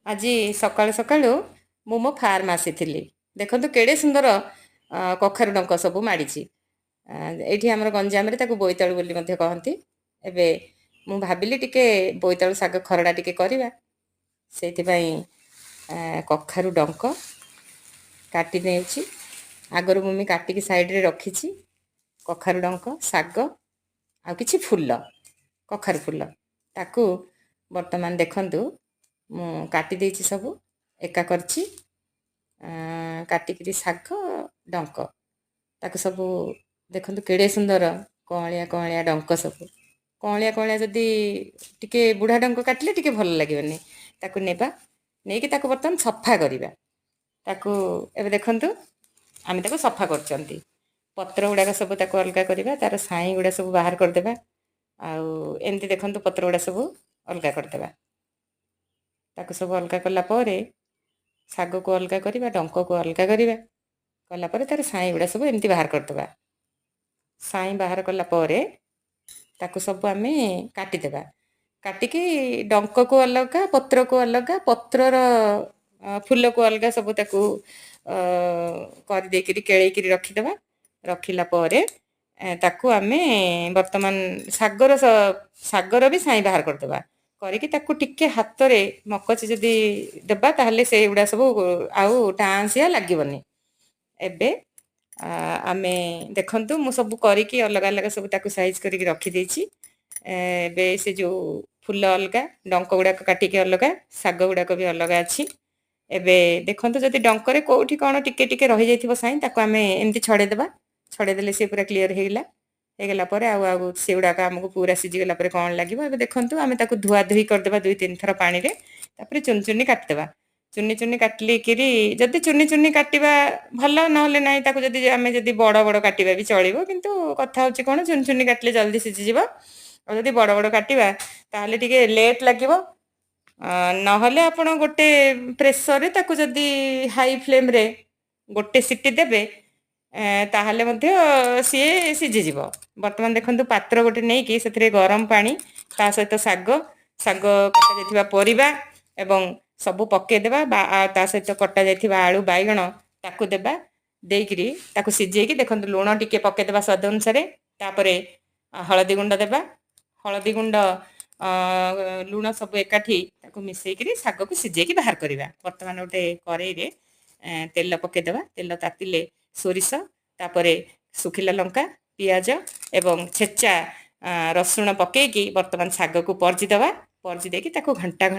ଆଜି ସକାଳୁ ସକାଳୁ ମୁଁ ମୋ ଫାର୍ମ ଆସିଥିଲି। ଦେଖନ୍ତୁ କେଡ଼େ ସୁନ୍ଦର କଖାରୁ ଡଙ୍କ ସବୁ ମାଡ଼ିଛି। ଏଇଠି ଆମର ଗଞ୍ଜାମରେ ତାକୁ ବୋଇତାଳୁ ବୋଲି ମଧ୍ୟ କହନ୍ତି। ଏବେ ମୁଁ ଭାବିଲି ଟିକେ ବୋଇତାଳୁ ଶାଗ ଖରଡ଼ା ଟିକେ କରିବା। ସେଇଥିପାଇଁ କଖାରୁ ଡଙ୍କ କାଟି ନେଉଛି। ଆଗରୁ ମୁଁ କାଟିକି ସାଇଡ଼ରେ ରଖିଛି କଖାରୁ ଡଙ୍କ, ଶାଗ ଆଉ କିଛି ଫୁଲ, କଖାରୁ ଫୁଲ। ତାକୁ ବର୍ତ୍ତମାନ ଦେଖନ୍ତୁ, ମୁଁ କାଟି ଦେଇଛି, ସବୁ ଏକା କରିଛି କାଟିକିରି। ଶାଗ, ଡଙ୍କ ତାକୁ ସବୁ ଦେଖନ୍ତୁ, କେଡ଼େ ସୁନ୍ଦର କଅଁଳିଆ କଅଁଳିଆ ଡଙ୍କ ସବୁ। କଅଁଳିଆ କଅଁଳିଆ, ଯଦି ଟିକେ ବୁଢ଼ା ଡଙ୍କ କାଟିଲେ ଟିକେ ଭଲ ଲାଗିବନି। ତାକୁ ନେବା, ନେଇକି ତାକୁ ବର୍ତ୍ତମାନ ସଫା କରିବା ତାକୁ। ଏବେ ଦେଖନ୍ତୁ, ଆମେ ତାକୁ ସଫା କରୁଛନ୍ତି। ପତ୍ର ଗୁଡ଼ାକ ସବୁ ତାକୁ ଅଲଗା କରିବା, ତାର ସାଇଁ ଗୁଡ଼ା ସବୁ ବାହାର କରିଦେବା। ଆଉ ଏମିତି ଦେଖନ୍ତୁ, ପତ୍ର ଗୁଡ଼ା ସବୁ ଅଲଗା କରିଦେବା। ତାକୁ ସବୁ ଅଲଗା କଲା ପରେ ଶାଗକୁ ଅଲଗା କରିବା, ଡଙ୍କକୁ ଅଲଗା କରିବା। କଲା ପରେ ତାର ସାଇଁ ଗୁଡ଼ା ସବୁ ଏମିତି ବାହାର କରିଦେବା। ସାଇଁ ବାହାର କଲା ପରେ ତାକୁ ସବୁ ଆମେ କାଟିଦେବା। କାଟିକି ଡଙ୍କକୁ ଅଲଗା, ପତ୍ରକୁ ଅଲଗା, ପତ୍ରର ଫୁଲକୁ ଅଲଗା, ସବୁ ତାକୁ କରିଦେଇକିରି କେଳେଇକିରି ରଖିଦେବା। ରଖିଲା ପରେ ତାକୁ ଆମେ ବର୍ତ୍ତମାନ ଶାଗର ବି ସାଇଁ ବାହାର କରିଦେବା। କରିକି ତାକୁ ଟିକେ ହାତରେ ମକଚି ଯଦି ଦେବା, ତାହେଲେ ସେଇଗୁଡ଼ା ସବୁ ଆଉ ଟାଆଁସିଆ ଲାଗିବନି। ଏବେ ଆମେ ଦେଖନ୍ତୁ, ମୁଁ ସବୁ କରିକି ଅଲଗା ଅଲଗା ସବୁ ତାକୁ ସାଇଜ୍ କରିକି ରଖିଦେଇଛି। ଏବେ ସେ ଯେଉଁ ଫୁଲ ଅଲଗା, ଡଙ୍କ ଗୁଡ଼ାକ କାଟିକି ଅଲଗା, ଶାଗ ଗୁଡ଼ାକ ବି ଅଲଗା ଅଛି। ଏବେ ଦେଖନ୍ତୁ, ଯଦି ଡଙ୍କରେ କେଉଁଠି କ'ଣ ଟିକେ ଟିକେ ରହିଯାଇଥିବ ସାଇଁ, ତାକୁ ଆମେ ଏମିତି ଛଡ଼େଇଦେବା। ଛଡ଼େଇ ଦେଲେ ସେ ପୁରା କ୍ଲିଅର୍ ହେଇଗଲା। ହେଇଗଲା ପରେ ଆଉ ଆଉ ସେଗୁଡ଼ାକ ଆମକୁ ପୁରା ସିଝିଗଲା ପରେ କ'ଣ ଲାଗିବ? ଏବେ ଦେଖନ୍ତୁ, ଆମେ ତାକୁ ଧୁଆ ଧୁଇ କରିଦେବା ଦୁଇ ତିନି ଥର ପାଣିରେ। ତାପରେ ଚୁନି ଚୁନି କାଟିଦେବା। ଚୁନି ଚୁନି କାଟିଲିକିରି, ଯଦି ଚୁନି ଚୁନି କାଟିବା ଭଲ, ନହେଲେ ନାହିଁ। ତାକୁ ଯଦି ଆମେ ଯଦି ବଡ଼ ବଡ଼ କାଟିବା ବି ଚଳିବ। କିନ୍ତୁ କଥା ହେଉଛି କ'ଣ, ଚୁନି ଚୁନି କାଟିଲେ ଜଲ୍ଦି ସିଝିଯିବ। ଆଉ ଯଦି ବଡ଼ ବଡ଼ କାଟିବା, ତାହେଲେ ଟିକେ ଲେଟ୍ ଲାଗିବ। ନହେଲେ ଆପଣ ଗୋଟେ ପ୍ରେସରରେ ତାକୁ ଯଦି ହାଇ ଫ୍ଲେମ୍ରେ ଗୋଟେ ସିଟି ଦେବେ, ତାହେଲେ ମଧ୍ୟ ସିଏ ସିଝିଯିବ। ବର୍ତ୍ତମାନ ଦେଖନ୍ତୁ, ପାତ୍ର ଗୋଟେ ନେଇକି ସେଥିରେ ଗରମ ପାଣି, ତା ସହିତ ଶାଗ, ଶାଗ କଟା ଯାଇଥିବା ପରିବା ଏବଂ ସବୁ ପକେଇଦେବା ବା ତା ସହିତ କଟା ଯାଇଥିବା ଆଳୁ, ବାଇଗଣ ତାକୁ ଦେବା। ଦେଇକିରି ତାକୁ ସିଝେଇକି, ଦେଖନ୍ତୁ, ଲୁଣ ଟିକେ ପକେଇଦେବା ସ୍ୱାଦ ଅନୁସାରେ। ତାପରେ ହଳଦୀ ଗୁଣ୍ଡ ଦେବା। ହଳଦୀ ଗୁଣ୍ଡ, ଲୁଣ ସବୁ ଏକାଠି ତାକୁ ମିଶେଇକିରି ଶାଗକୁ ସିଝେଇକି ବାହାର କରିବା। ବର୍ତ୍ତମାନ ଗୋଟେ କରେଇରେ ତେଲ ପକେଇଦେବା। ତେଲ ତାତିଲେ ସୋରିଷ, ତାପରେ ଶୁଖିଲା ଲଙ୍କା, ପିଆଜ ଏବଂ ଛେଚା ରସୁଣ ପକେଇକି ବର୍ତ୍ତମାନ ଶାଗକୁ ପରଜି ଦେବା। ପରଜି ଦେଇକି ତାକୁ ଘଣ୍ଟା ଘଣ୍ଟା